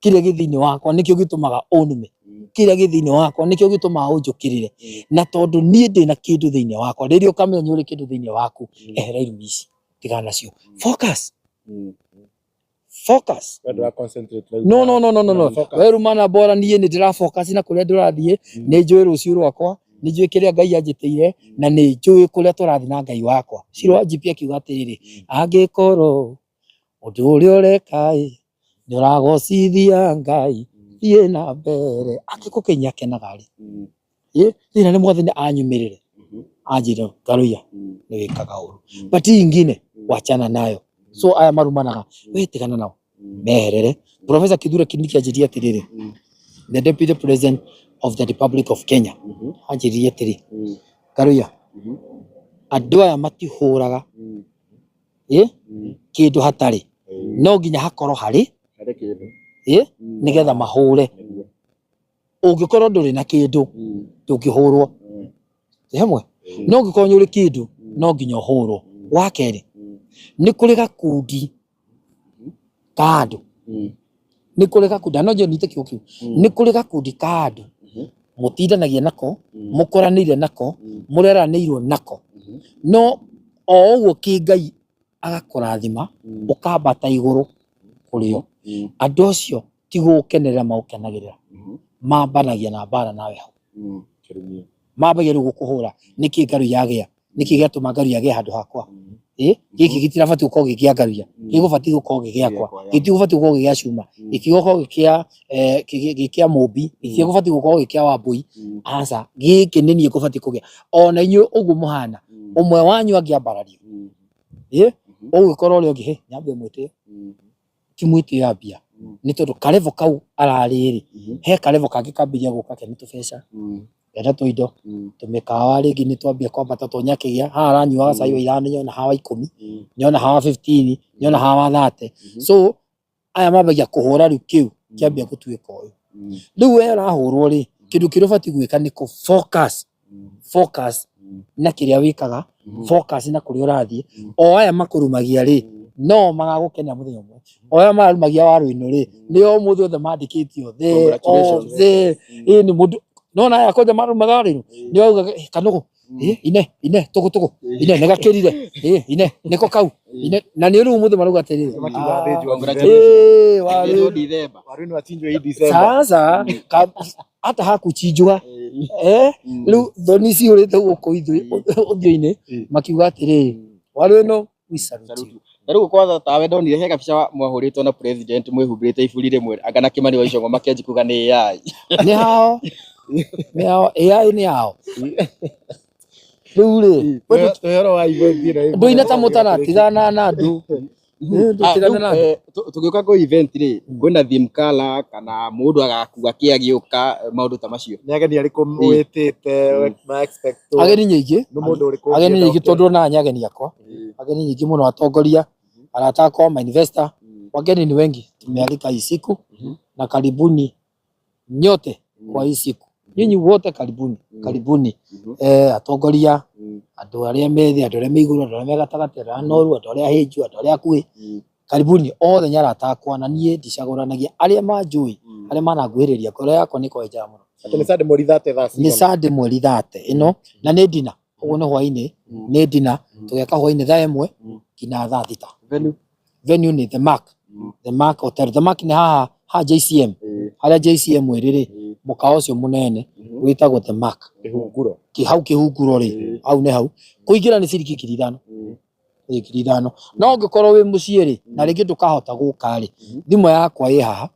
kĩrĩa gĩ thĩinĩ wakwa nĩkĩo gĩtũmaga ũnume, kĩrĩa gĩ thĩinĩ wakwa nĩkĩo gĩtũmaga ũnjũkĩrĩre. Na tondũ niĩ ndĩna kĩndũ thĩinĩ wakwa, rĩrĩa ũkamenya nĩ ũrĩ kĩndũ thĩinĩ waku, ehera irumi ici, tigana nacio. Focus. Focus. We ndũra concentrate rĩu. No, no, no, no, no, no. Focus. We rumana bora niĩ nĩ ndĩra focus na kũrĩa ndĩrathiĩ, nĩ njũĩ rũciũ rwakwa, nĩ njũĩ kĩrĩa Ngai anjĩtĩire, na nĩ njũĩ kũrĩa tũrathiĩ na Ngai wakwa. Ciro wa GP akiuga atĩrĩrĩ, angĩkorwo ũndũ ũrĩa ũreka ĩ, nĩ ũragocithia Ngai, thiĩ na mbere. Angĩkorwo Kenya akenaga rĩ, thĩna nĩ mwathani anyumĩrĩre anjĩre Ngaruiya nĩ wĩkaga ũru, but hii ingine wachana nayo. So aya marumanaga we tigana nao meherere. Professor Kithure Kindiki anjĩrire atĩrĩrĩ, the deputy president of the Republic of Kenya anjĩrire atĩrĩ, Ngaruiya, andũ aya matihũraga kĩndũ hatarĩ, no nginya hakorwo harĩ Harĩ kĩndũ. Nĩgetha mahũre. Ũngĩkorwo ndũrĩ na kĩndũ ndũngĩhũrwo. Ĩ hamwe. No ũngĩkorwo nĩ ũrĩ kĩndũ no nginya ũhũrwo. Wa kerĩ, nĩ kũrĩ gakundi ka andũ, nĩ kũrĩ gakundi, na no nyite kiugo kĩu, nĩ kũrĩ gakundi ka andũ mũtindanagia nako, mũkũranĩire nako, mũreranĩirwo nako, no o ũguo kĩngai agakũrathima ũkambata igũrũ kũrĩ o, andũ acio ti gũgũkenerera magũkenagĩrĩra, mambanagia na mbara nawe hau, mambagia rĩu gũkũhũra. Nĩkĩ Ngaruiya agĩa? Nĩkĩ gĩatũma Ngaruiya agĩe handũ hakwa? Gĩkĩ gĩtirabatiĩ gũkorwo gĩ kĩa Ngaruiya, gĩgũbatiĩ gũkorwo gĩ gĩakwa, gĩtigũbatiĩ gũkorwo gĩ gĩa Cuma, gĩtigũkorwo gĩ kĩa gĩ kĩa Mũmbi, gĩtigũbatiĩ gũkorwo gĩ kĩa Wambui, aca, gĩkĩ nĩ niĩ ngũbatiĩ kũgĩa. Ona inyuĩ ũguo mũhana, ũmwe wanyu angĩambarario, ũgũgĩkora ũrĩa ũngĩ, nyambe mwĩtĩe, ti mwĩtĩo ambia, nĩ tondũ karevo kau ararĩ rĩ, he karevo kangĩ kambĩrĩria gũka kena tũbeca, kena tũindo, tũmĩkawa rĩngĩ nĩ twambia kwambata tũ akĩgĩa haha aranyuaga cai wa 5 nĩona hawa 10, nĩona hawa 15, nĩona hawa 30. So aya mambagia kũhũra rĩu kĩu kĩambia gũtuĩka ũyũ. Rĩu we ũrahũrwo rĩ, kĩndũ kĩrĩa ũbatiĩ gwĩka nĩ kũ focus, focus na kĩrĩa wĩkaga, focus na kũrĩa ũrathiĩ. O aya makũrumagia rĩ, no magagũkenera mũthenya ũmwe. O aya mararumagia waru ĩno rĩ, nĩo ũmũthĩ othe mandĩkĩte othe, Congratulations. othe. Ĩ nĩ mũndũ nona aya kwanja marumaga waru ĩno, nĩo augaga kanũgũ, ine ine tũgũ tũgũ, ine nĩgakĩrire, ine nĩko kau, ine na nĩ rĩu ũmũthĩ marauga atĩrĩrĩ, Makiuga athĩnjwo. Ĩ, waru Athĩnjwo Dithemba. Waru ĩno achinjwo hii December. Sasa hata hakuchinjwa, rĩu thoni cihũrĩte gũkũ ũthiũ-inĩ, makiuga atĩrĩrĩ, waru ĩno we salute you. Na rĩu kwanza tawe ndonire he gabica mwahũrĩtwo na president mwĩhumbĩrĩte iburi rĩmwe anga na Kimani wa Ichung'wa makĩanjia kuga nĩ AI. Nĩ hao, nĩ hao, AI nĩ hao rĩu rĩ. Ũhoro wa event ĩno. Ndũine ta mũtara, tigana na andũ. Tigana na andũ. Tũgĩũka kũ event rĩ, kwĩna theme color kana mũndũ agakua kĩ agĩũka, maũndũ ta macio? Nĩ ageni arĩkũ mwĩtĩte ma expect? Ageni nyingĩ. Nĩ mũndũ ũrĩkũ Ageni ũngĩenda nyingĩ, ũke? tondũ ona ageni akwa, ageni nyingĩ mũno, atongoria, arata akwa, ma investor, wageni ni wengi. Tumealika hii siku na karibuni nyote kwa hii siku, nyinyi wote karibuni, karibuni. Atongoria, andũ arĩa me thĩ, andũ arĩa me igũrũ, andũ arĩa me gatagatĩ, andũ arĩa noru, andũ arĩa ahĩnju, andũ arĩa akuhĩ, karibuni othe. Nĩ arata akwa na niĩ ndicagũranagia arĩa manjũĩ, arĩa mananguhĩrĩria, ngoro yakwa nĩ ĩkoragwo ĩ njega mũno. Atĩ nĩ Sunday mweri 30 thaa Nĩ cigana? Sunday mweri 30 ĩno, na nĩ dinner, ũguo nĩ hwainĩ, nĩ dinner tũgeka hwainĩ thaa 1 nginya thaa 6. Venue? Venue nĩ The Mark, The Mark Hotel. The Mark nĩ haha ha JCM. Harĩa JCM ĩrĩ rĩ, mũkawa ũcio mũnene wĩtagwo The Mark. Kĩhunguro. Hau Kĩhunguro rĩ, hau nĩ hau. Kũingĩra nĩ ciringi 5,000. 5,000. No ũngĩkorwo wĩ mũciĩ rĩ, na rĩngĩ ndũkahota gũka rĩ, thimũ yakwa ĩ haha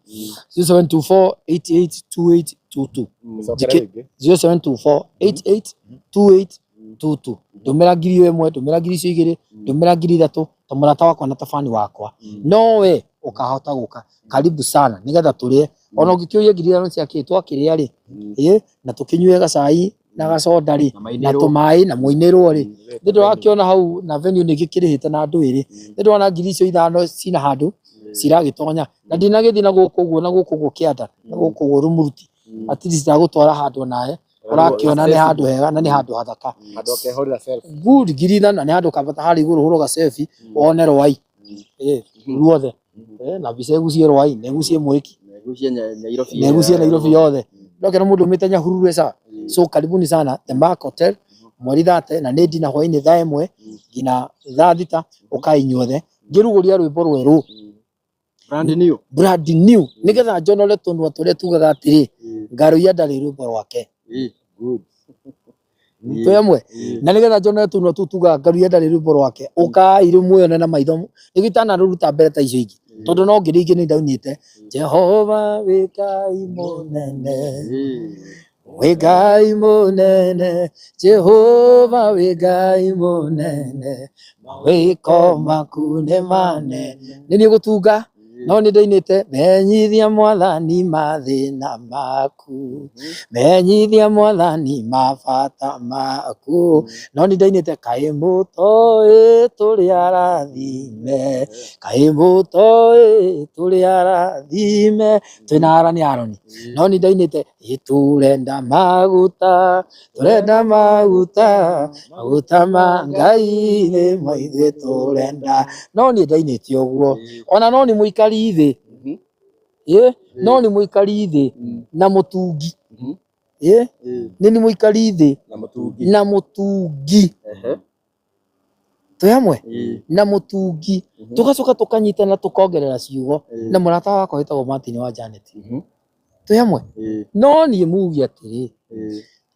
0724882822. Cokera rĩngĩ. 0724882822. Ndũmĩra 1,000, ndũmĩra ngiri icio igĩrĩ, ndũmĩra 3,000, ta mũrata wakwa na ta bani wakwa. No we ũkahota gũka. Karibu sana nĩgetha tũrĩe. Ona ũngĩkĩũria 5,000 cia kĩ, twakĩrĩa rĩ, ĩ na tũkĩnyue gacai na gacoda rĩ, na tũmaĩ na mũinĩrwo rĩ, nĩ ndĩrakĩona hau na venue nĩ gĩkĩrĩhĩte na andũ ĩrĩ, nĩ ndĩrona ngiri icio ithano cina handũ ciragĩtonya, na ndinagĩthiĩ na gũkũ ũguo na gũkũ ũguo kĩanda na gũkũ ũguo rũmuruti, at least ndagũtwara handũ nawe ũrakĩona nĩ handũ hega na nĩ handũ hathaka. Handũ ũkehũrĩra selfie. Good, 5,000 nĩ handũ kambata harĩa igũrũ hũrwo ga selfie wone rwai ruothe, na mbica ĩgucie rwai na ĩgucie mwĩki na ĩgucie Nairobi yothe. Ndokĩona mũndũ umĩte Nyahururu eca. So karibuni sana The Mark Hotel mweri 30 na nĩ ndina hwainĩ thaa 1 nginya thaa 6, ũkai inyuothe ngĩrugũria rwĩmbo rwerũ. Brand new. Brand new, nĩgetha njonore tũnua tũrĩa tugaga atĩrĩ, Ngaruiya ndarĩ rwĩmbo rwake. Good. Twĩ amwe na nĩgetha njonore tũnua tũu tugaga Ngaruiya ndarĩ rwĩmbo rwake, ũkai rĩu mwĩone na maitho, nĩguo itanarũruta mbere ta icio ingĩ, tondũ no ngĩrĩ ingĩ nĩ ndaunĩte Jehova wĩ Ngai mũnene, wĩ Ngai mũnene, Jehova wĩ Ngai mũnene, mawĩko maku nĩ manene. Nĩ niĩ gũtunga, no nĩ ndainĩte menyithia mwathani mathĩna maku, menyithia mwathani mabata maku, no nĩ ndainĩte kaĩ mũtoĩ tũrĩ arathime, kaĩ mũtoĩ tũrĩ arathime, twĩna Aroni Aroni, no nĩ ndainĩte tũrenda maguta, tũrenda maguta, maguta ma Ngai nĩ mo ithuĩ tũrenda, no niĩ ndainĩte ũguo, ona no nĩ mũikari thĩ, no nĩ mũikari thĩ na mũtungi, nĩ nĩ mũikari thĩ na mũtungi, twĩ hamwe na mũtungi, tũgacoka tũkanyitana tũkongerera ciugo na mũrata wakwa wĩtagwo Martin wa Janet, twĩ hamwe, no niĩ muge atĩrĩ,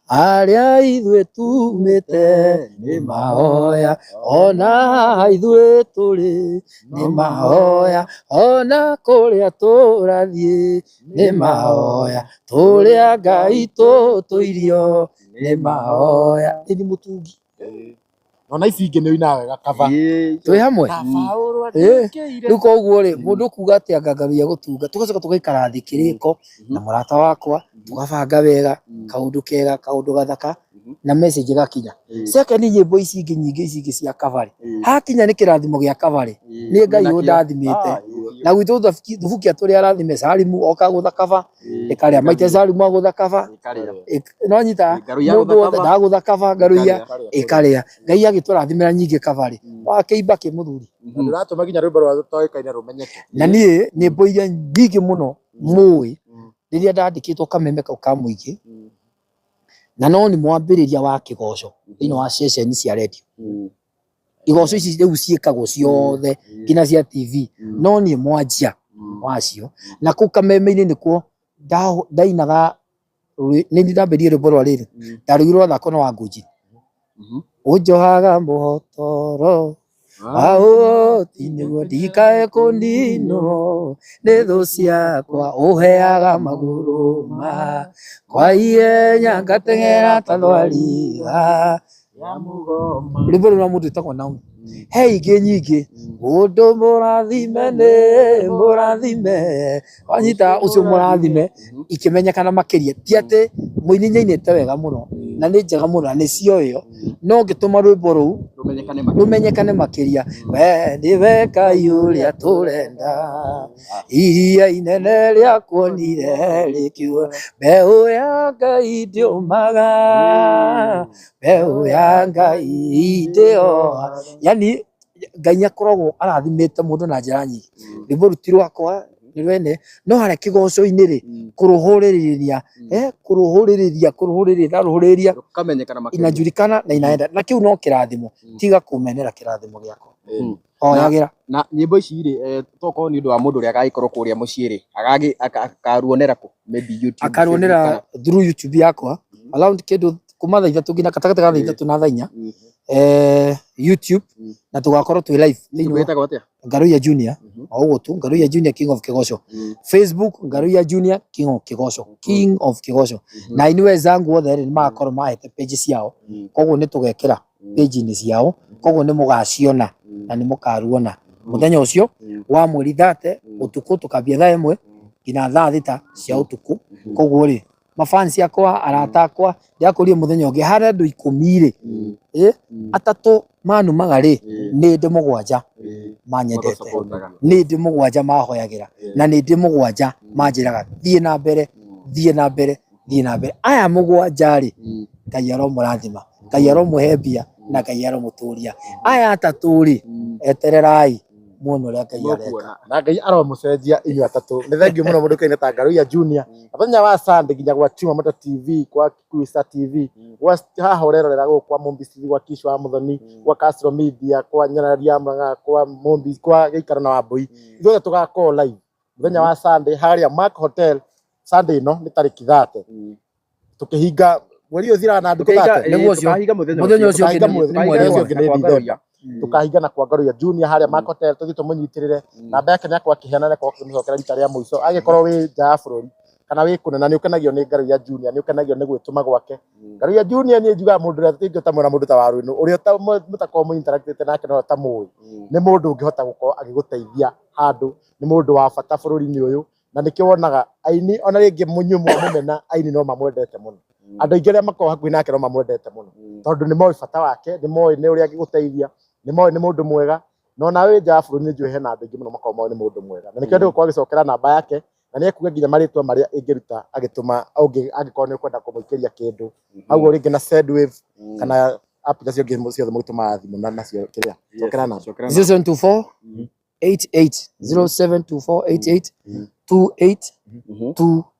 harĩa ithuĩ tumĩte nĩ mahoya, ona ithuĩ tũrĩ nĩ mahoya, ona kũrĩa tũrathiĩ nĩ mahoya, tũrĩa Ngai tũtũirio nĩ mahoya. Nĩ mũtungi. Ona ici ingĩ nĩ ũinaga wega kaba. Twĩ hamwe. Rĩu koguo rĩ, mũndũ kuga atĩ anga Ngaruiya gũtunga, tũgacoka tũgaikara thĩ kĩrĩko na mũrata wakwa, tũgabanga wega kaũndũ kega, kaũndũ gathaka, na message ĩgakinya. Second, nyĩmbo ici ingĩ nyingĩ ici ingĩ cia cover, hakinya nĩ kĩrathimo gĩa cover, nĩ Ngai ũndathimĩte. Na gwitũ Thubukia tũrĩ arathime, Salimu oka gũtha cover, ĩkarĩa Maite Salimu agũtha cover, no nyita mũndũ wothe ndagũtha cover, Ngaruiya ĩkarĩa. Ngai agĩtũrathimĩra nyingĩ cover rĩ, wakĩimba kĩ mũthuri. Ndũratũma nginya rwĩmbo rwa toĩkaine rũmenyeke. Na niĩ nyĩmbo iria nyingĩ mũno mũĩ rĩrĩa ndandĩkĩtwo kameme kau ka mũingĩ, na no nĩ mwambĩrĩria wa kĩgoco thĩinĩ wa ceceni cia redio. Igoco ici rĩu ciĩkagwo ciothe nginya cia TV, no niĩ mwanjia wacio. Na kũu kameme-inĩ nĩkuo ndainaga, nĩ ndambĩrĩirie rwĩmbo rwa rĩrĩ, ndarũigire rwathakwo na Wangũnjiri. Ũnjohaga mũhotoro wa ũhoti nĩguo ndikae kũninwo nĩ thũ ciakwa, ũheaga magũrũ makwa ihenya ngateng'era ta thwariga. Rwĩmbo rũu rwa mũndũ wĩtagwo Naomi. He ingĩ nyingĩ, mũndũ mũrathime nĩ mũrathime, wanyita ũcio mũrathime, ikĩmenyekana makĩria. Ti atĩ mũini nĩainĩte wega mũno na nĩ njega mũno na nĩ cioĩo, no ngĩtũma rwĩmbo rũu rũmenyekane makĩria. We nĩwe Ngai ũrĩa tũrenda, iria inene rĩakuonire rĩkiuga, mbeũ ya Ngai ndĩũmaga, mbeũ ya Ngai ndĩoha. Yani Ngai nĩ akoragwo arathimĩte mũndũ na njĩra nyingĩ. Rwĩmbo rũu ti rwakwa nĩ rwene, no harĩa kĩgoco-inĩ rĩ, kũrũhũrĩrĩria, kũrũhũrĩrĩria, kũrũhũrĩrĩria, ndarũhũrĩrĩria, Rũkamenyekana makĩria. inajulikana na inaenda. Na kĩu no kĩrathimo, tiga kũmenera kĩrathimo gĩakwa. Hoyagĩra. Na nyĩmbo ici rĩ, tokorwo nĩ ũndũ wa mũndũ ũrĩa agagĩkorwo kũrĩa mũciĩ rĩ, akaruonera kũ? Maybe YouTube, Akaruonera Facebook through YouTube yakwa around kĩndũ kuma thaa 3 nginya gatagatĩ ga thaa 3 na thaa 4, YouTube, na tũgakorwo twĩ live YouTube thĩinĩ wa ĩtagwo atĩa? Ngaruiya Junior, o ũguo tu, Ngaruiya Junior King of Kĩgoco. Facebook Ngaruiya Junior King of Kĩgoco, King of Kĩgoco. Na aini wenzangu othe rĩ, nĩ magakorwo mahete page ciao, koguo nĩ tũgekĩra page-inĩ ciao, koguo nĩ mũgaciona na nĩ mũkaruona mũthenya ũcio wa mweri 30 ũtukũ, tũkambia thaa 1 nginya thaa 6 cia ũtukũ. Koguo rĩ, mafans akwa, arata akwa, ndĩrakũria mũthenya ũngĩ harĩ andũ 10 rĩ, atatũ manumaga rĩ, nĩ ndĩ 7 manyendete, nĩ ndĩ 7 mahoyagĩra, na nĩ ndĩ 7 manjĩraga thiĩ na mbere, thiĩ na mbere, thiĩ na mbere. Aya 7 rĩ, Ngai aromũrathima, Ngai aromũhe mbia, na Ngai aromũtũria. Aya atatũ rĩ, etererai muone ũrĩa Ngai areka. Na Ngai aromũcenjia inyuĩ atatũ. Nĩ thengiũ mũno mũndũ ũkaine ta Ngaruiya Junior. Mũthenya wa Sunday nginya gwa Chuma Moto TV, kwa Kikuyu Star TV, gwa haha ũrerorera gũkũ kwa Mumbi TV, gwa Kishu wa Muthoni, kwa Castro Media, kwa Nyararia Murang'a, kwa Mumbi, kwa Gĩikaro na Wambui. Ithuothe tũgakorwo live mũthenya wa Sunday harĩa Mark Hotel. Sunday ĩno nĩ tarĩki 30, tũkĩhinga mweri ũyũ ũthiraga na ndukũ 30. Nĩguo ũcio. Tũkahinga mũthenya Mũthenya ũcio ũngĩ Tũkahinga nĩ mweri mũthenya wa ũcio ũngĩ nĩ December. Tukahinga na kwa Ngaruiya Junior harĩa Mark Hotel, tũthiĩ tũmũnyitĩrĩre. Namba yake nĩ akorwo akĩheana, nĩ akorwo akĩmũcokera rita rĩa mũico. Angĩkorwo wĩ nja ya bũrũri kana wĩ kũnene nĩ ũkenagio nĩ Ngaruiya Junior, nĩ ũkenagio nĩ gwĩtũma gwake Ngaruiya Junior, niĩ njugaga mũndũ ũrĩa ingĩtamwĩra mũndũ ta Waruinũ ũrĩa mũtakorwo mũ interactĩte nake no ũtamũĩ, nĩ mũndũ ũngĩhota gũkorwo agĩgũteithia handũ, nĩ mũndũ wa bata bũrũri-inĩ ũyũ, na nĩkĩo wonaga aini ona rĩngĩ mũnyuĩ mwamũmena, aini no mamwendete mũno, andũ aingĩ arĩa makoragwo hakuhĩ nake no mamwendete mũno, tondũ nĩ moĩ bata wake, nĩ moĩ nĩ ũrĩa angĩgũteithia, nĩ moĩ nĩ mũndũ mwega. Na onawe wĩ nja wa bũrũri nĩ njũĩ hena andũ aingĩ mũno makoragwo moĩ nĩ mũndũ mwega, na nĩkĩo ndĩgũkorwo agĩcokera namba yake, na nĩ ekuga nginya marĩtwa marĩa ĩngĩruta agĩtũma angĩkorwo nĩ ũkwenda kũmũikĩria kĩndũ hau ũguo, rĩngĩ na Sendwave kana app iria ciongĩ ciothe mũgĩtũmaga thimũ na nacio kĩrĩa. Cokera namba. 0724 88 0724 88 28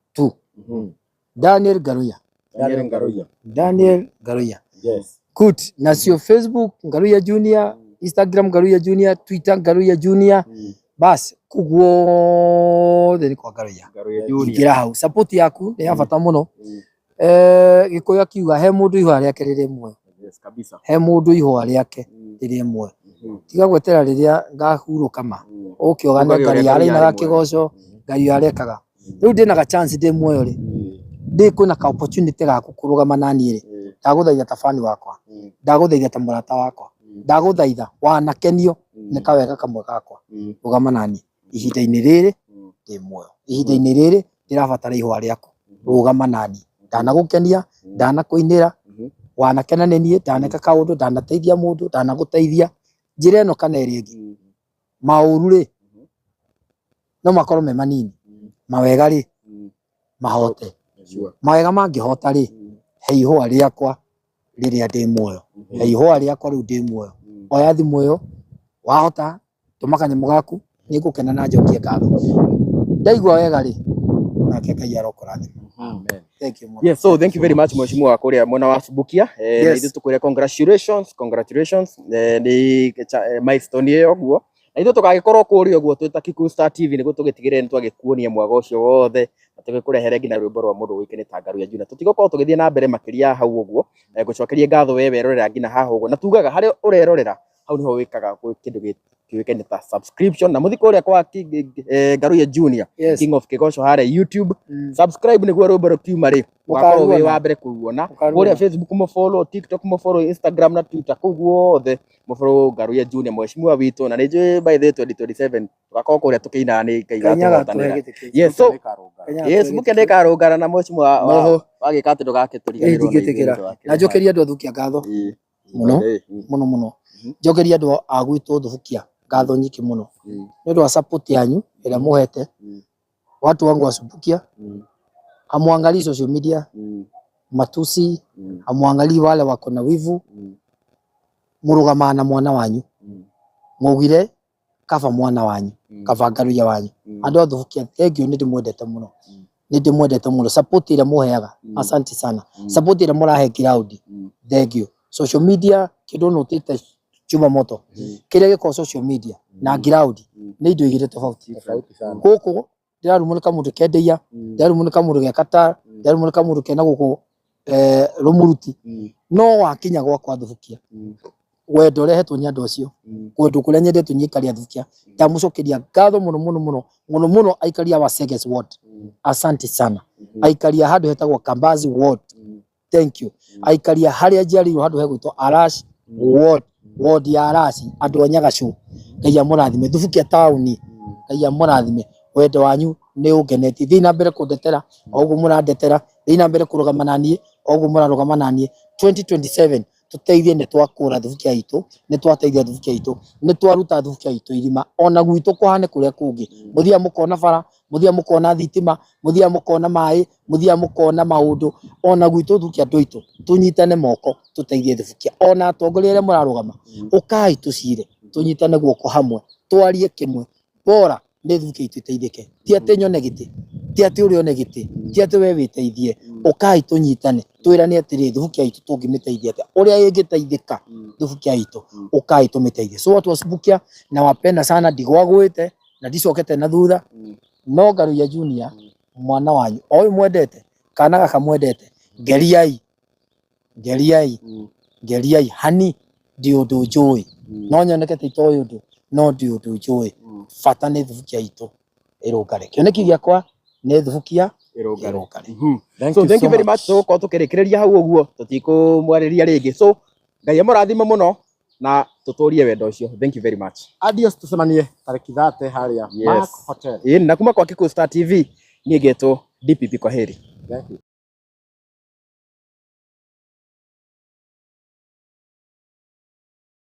22, Daniel Ngaruiya. Daniel Ngaruiya. Daniel Ngaruiya. Yes. Good. Nacio Facebook Ngaruiya Junior, Instagram Ngaruiya Junior, Twitter Ngaruiya Junior, bas kũu guothe nĩ kwa Ngaruiya. Ingĩra hau, support yaku nĩ ya bata mũno. Gĩkũyũ akiuga he mũndũ ihũa rĩake rĩrĩ muoyo. Yes, kabisa. He mũndũ ihũa rĩake rĩrĩ muoyo. Tiga gwetera rĩrĩa ngahurũka ma ũke ũgane Ũgage ũrĩa Ngaruiya Ngaruiya arainaga arĩ mwega. kĩgoco, Ngaruiya arekaga. Rĩu ndĩna ga chance ndĩ muoyo rĩ, ndĩ kwĩna ka opportunity gaku kũrũgama naniĩ rĩ, ndagũthaitha ta fan wakwa, ndagũthaitha ta mũrata wakwa, ndagũthaitha wanakenio nĩ kawega kamwe gakwa, rũgama naniĩ ihinda-inĩ rĩrĩ ndĩ muoyo, ihinda-inĩ rĩrĩ ndĩrabatara ihũa rĩaku, rũgama naniĩ. Ndanagũkenia, ndanakũinĩra, wanakena nĩ niĩ, ndaneka kaũndũ, ndanateithia mũndũ, ndanagũteithia njĩra ĩno kana ĩrĩa ĩngĩ. Maũru rĩ, no makorwo me manini, mawega rĩ mahote. Mawega mangĩhota rĩ, he ihũa rĩakwa rĩrĩa ndĩ muoyo, he ihũa rĩakwa rĩu ndĩ muoyo. Oya thimũ ĩyo, wahota tũma kanyamũ gaku, nĩ ngũkena na njokie ngatho. Ndaigua wega rĩ, nake Ngai arokũrathima. Amen. Thank you mũno. Yes, so thank you very much mheshimiwa wa kũrĩa mwena wa Subukia. Na Yes. ithuĩ tũkwĩre congratulations, congratulations. Nĩ milestone ĩyo ũguo. Na ithuĩ tũgagĩkorwo kũrĩa ũguo twĩ ta Kikuyu Star TV nĩguo tũgĩtigĩrĩre nĩ twagĩkuonia mwago ũcio wothe na tũgĩkũrehere nginya rwĩmbo rwa mũndũ ũĩkaine ta Ngaruiya Junior. Tũtigũkorwo tũgĩthiĩ na mbere makĩria hau ũguo. Ngũcokerie ngatho we werorera nginya haha ũguo. Na tugaga harĩa ũrerorera hau niho wĩkaga kĩndũ kĩũĩkaine ta subscription, na mũthiĩ kũrĩa kwa Ngaruiya Junior, King of Kĩgoco harĩa YouTube, subscribe nĩguo rwĩmbo rũkiuma rĩ ũgakorwo wĩ Mũkaruona. wa mbere kũruona. Mũkaruona. Kũrĩa Facebook mũfollow, TikTok mũfollow, Instagram na Twitter, kũu guothe mũfollow Ngaruiya Junior, mheshimiwa witũ. Na nĩ njũĩ by the way 2027 tũgakorwo kũrĩa tũkĩinaga nĩ Ngai Ngai nĩagatũhe gatũhotanĩra. gĩtĩ kĩu. Yes, so Ngai nĩagatũhe yes, gĩtĩ Bukia kĩu. ndĩkarũngana na mheshimiwa Noho. wagĩka atĩ ndũgakĩtũriganĩrwo Ĩ, ndingĩtĩkĩra. Na njokerie andũ a Thukia ngatho mũno mũno mũno. Njokerie andũ a gwitũ Thubukia ngatho nyingĩ mũno nĩ ũndũ wa support yanyu ĩrĩa mũhete. Watu wangu wa Subukia, hamwangalii social media matusi, hamwangalii wale wako na wivu, mũrũgamaga na mwana wanyu, mwaugire kaba mwana wanyu, kaba Ngaruiya wanyu. Andũ a Thubukia, thank you, nĩ ndĩmwendete mũno, nĩ ndĩmwendete mũno. Support ĩrĩa mũheaga, asante sana. Support ĩrĩa mũrahe ground, thank you. Social media kĩndũ nũtĩte Chuma moto kĩrĩa gĩkoragwo social media na ground nĩ indo igĩrĩ tofauti. Tofauti sana. Gũkũ ndĩrarumwo nĩ kamũndũ kendeia, ndĩrarumwo nĩ kamũndũ ge Qatar, ndĩrarumwo nĩ kamũndũ kena gũkũ rũmuruti, no wakinya gwakwa Thubukia, wendo ũrehetwo nĩ andũ acio, wendo kũrĩa nyendetwo nĩ aikari a Thubukia, ndamũcokeria ngatho mũno mũno mũno mũno mũno, aikari a Waseges ward, asante sana. Aikari a handũ hetagwo Kambazi ward, thank you. Aikari a harĩa njiarĩirwo handũ hegwĩtwo Arash ward, ward ya Arashi, andũ a Nyagacu, Ngai amũrathime. Thubukia taũni, Ngai amũrathime. Wendo wanyu nĩ ũngenetie. Thiĩ na mbere kũndetera o ũguo mũrandetera, thiĩ na mbere kũrũgama na niĩ o ũguo mũrarũgama na niĩ. 2027 tũteithie, nĩ twakũra Thubukia itũ, nĩ twateithia Thubukia itũ, nĩ twaruta Thubukia itũ irima, ona gwitũ kũhane kũrĩa kũngĩ. Mũthiaga mũkona bara, mũthiaga mũkona thitima, mũthiaga mũkona maĩ, mũthiaga mũkona maũndũ, ona gwitũ Thubukia andũ aitũ tũnyitane moko tũteithie Thubukia. Ona atongoria arĩa mũrarũgama, ũkai tũcire, tũnyitane guoko hamwe, twarie kĩmwe, bora nĩ Thubukia itũ ĩteithĩke. Ti atĩ nyone gĩtĩ, ti atĩ ũrĩa one gĩtĩ, ti atĩ we wĩteithie. Ũkai tũnyitane, twĩrane atĩrĩ, Thubukia itũ tũngĩmĩteithia atĩa, ũrĩa ĩngĩteithĩka Thubukia itũ, ũkai tũmĩteithie. So watu wa Subukia nawapenda sana, ndigwagwĩte na ndicokete na thutha, no Ngaruiya Junior mwana wanyu o ũyũ mwendete, kana gaka mwendete, ngeriai, ngeriai, ngeriai hani ndi ũndũ njũĩ, no nyoneke ta itoĩ ũndũ, no ndi ũndũ njũĩ. Bata nĩ Thubukia itũ ĩrũngare. Kĩoneki gĩakwa nĩ Thubukia Ĩrũngare. ĩrũngare. Thank So you thank so you very much. much. Tũgũkorwo tũkĩrĩkĩrĩria hau ũguo, tũtikũmwarĩria rĩngĩ. So Ngai amũrathime mũno na tũtũrie wendo ũcio. Thank you very much. Adios, tucemanie tarĩki 30 harĩa Yes. Mark Hotel. Ĩĩ, na kuma kwa Kikuyu Star TV, niĩ ngetwo DPP, kwa heri. Thank you.